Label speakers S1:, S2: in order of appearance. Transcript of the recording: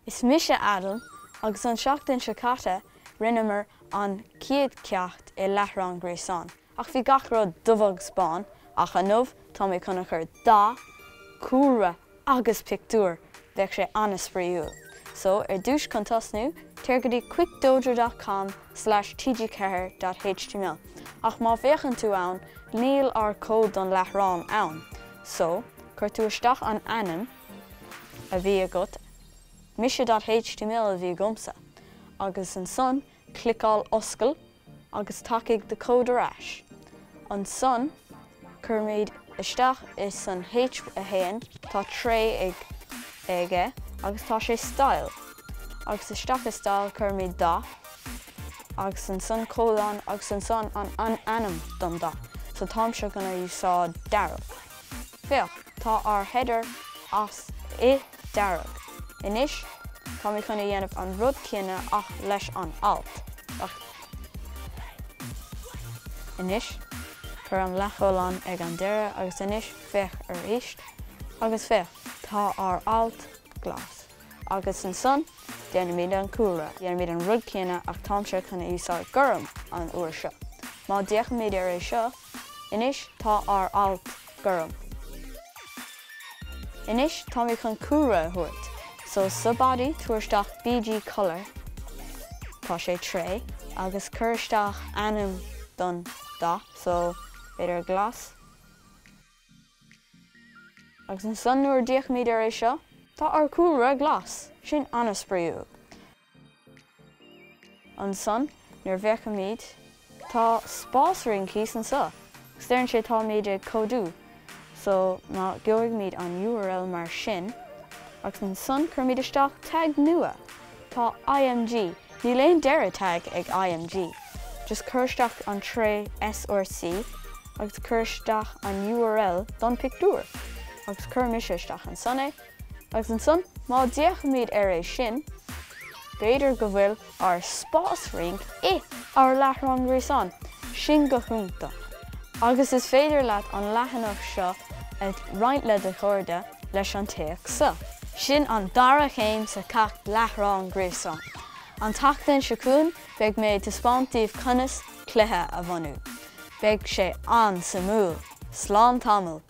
S1: Is mise Adam agus an seachtain seo caite rinneamar an chéad ceacht i láithreán gréasáin. Ach bhí gach rud dubh agus bán ach inniu tá mé chun a chur dath, cúlra agus pictiúr, bheadh sé an-spraíúil. So, ar dtús chun tosnú, téir go dtí quickdojo dot com slash tg4 dot html ach má bhféachann tú ann níl ár cód don láithreán ann. So, cuir tú isteach an ainm a bhí agat, mise dot html a bhí agamsa, agus ansan cliceáil oscail agus tiocfaidh do cód ar ais. Ansan cuirimid isteach i san H1, tá tréith ag aige agus tá sé style. Agus isteach i style cuirimid dath agus ansan colon agus ansan an an ainm don dath. So táimse gonna úsáid dearg. Féach, tá ár header as i dearg. Anois, tá mé chun a dhéanamh an rud céanna ach leis an alt. Ach anois, cuir an leathcholán ag an deireadh agus anois féach arís agus féach, tá ár alt glas. Agus ansan, déanaimid an cúlra. Déanaimid an rud céanna ach táimse chun a úsáid gorm an uair seo. Má d'fhéachaimid ar é seo, anois tá ár alt gorm. Anois tá mé chun cúlra a thabhairt. So sa body tabhair isteach BG colour, tá sé tréith, agus cuir isteach ainm don dath, so b'fhéidir glas. Agus ansan nuair a d'fhéachaimid ar é seo, tá ár cúlra glas! Sin an-spraíúil. Ansan, nuair a bhféachaimid, tá spásrinc thíos anso, agus deireann sé táimid ag códú, so má gheobhaimid an url mar sin, agus ansan cuirimid isteach tag nua, tá img, níl aon deireadh tag ag img, just cuir isteach an tréith src agus cuir isteach an url don pictiúr, agus cuir mise isteach ansan é. Agus ansan, má d'fhéachaimid ar é sin, b'fhéidir go bhfuil ár spásrinc i ár láithreán gréasáin. Sin go hiontach. Agus is féidir leat an leathanach seo a roinnt le do chairde leis an téacs seo. Sin an dara chéim sa ceacht láithreán gréasáin. An tseachtain seo chugainn beidh mé ag taispeáint daoibh conas cluiche a bhunú. Beidh sé an-suimiúil! Slán tamall!